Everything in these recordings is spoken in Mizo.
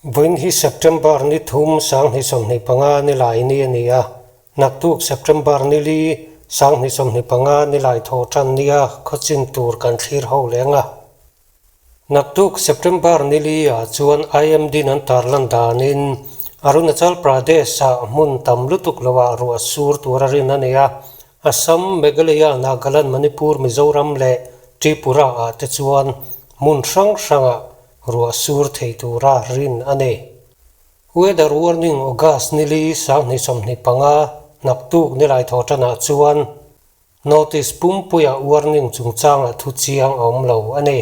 Vawiin hi September ni thum 2025 nilai ni a ni a, naktuk September ni li 2025 nilai thawh tan nia khawchin tur kan thlir ho leng a. Naktuk September ni li ah chuan IMD in an tarlan danin Arunachal Pradesh ah hmun tam lutuk lo ah ruah sur tur a rin a ni a, Assam, Meghalaya, Nagaland, Manipur, Mizoram leh Tripura ah te chuan hmun hrang hrang ah ruah sur thei tura rin a ni. Weather warning August nili 2025 naktuk nilai thaw tanah chuan notice pumpuia warning chungchangah thu chiang a awm lo a ni.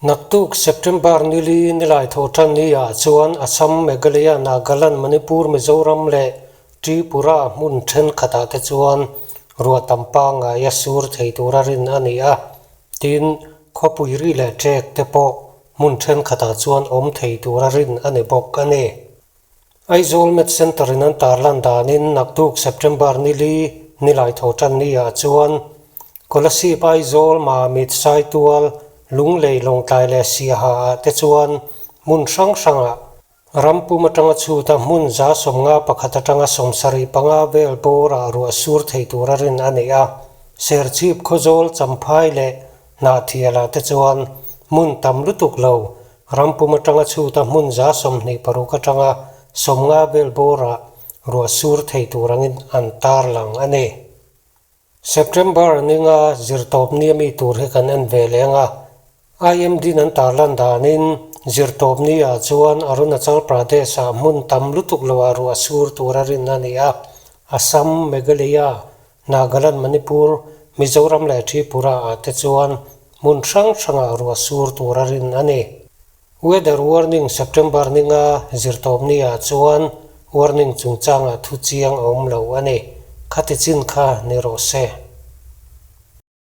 Naktuk September nili nilai thaw tan ni ah chuan Assam, Meghalaya, Nagaland, Manipur, Mizoram leh Tripura hmun thenkhatah te chuan ruah tam pangngai a sur thei tura rin a ni a. Tin, khawpui ri leh ṭek te pawh hmun thenkhatah chuan awm thei tura rin a ni bawk a ni. Aizawl Med Centre in an tarlan danin naktuk September ni li nilai tho tan ni ah chuan Kolasib Aizawl Mamit Saitual Lunglei Lawngtlai leh Siaha ah te chuan hmun hrang hrangah Ram pum atanga chhuta hmun 51 atanga 75 vel bawrah ruah sur thei tura rin a ni a. Serchhip Khawzawl Champhai leh Hnahthialah te chuan hmun tam lutuk lo ram pum atanga chhuta hmun 26 atanga 50 vel bawrah ruah sur thei tur angin an tarlang a ni. September ninga zirtawpni ami tur hi kan en ve leng a, IMD an tarlan danin zirtawpni ah chuan Arunachal Pradesh ah hmun tam lutuk lo ah ruah sur tur a rin a ni a, Assam, Meghalaya, Nagaland, Manipur, Mizoram leh Tripura ah te chuan hmun hrang hrang ah ruah sur tur a rin a ni. Weather warning September ninga zirtawpni ah chuan warning chungchangah thu chiang a awm lo a ni. Khati chin kha ni rawh se.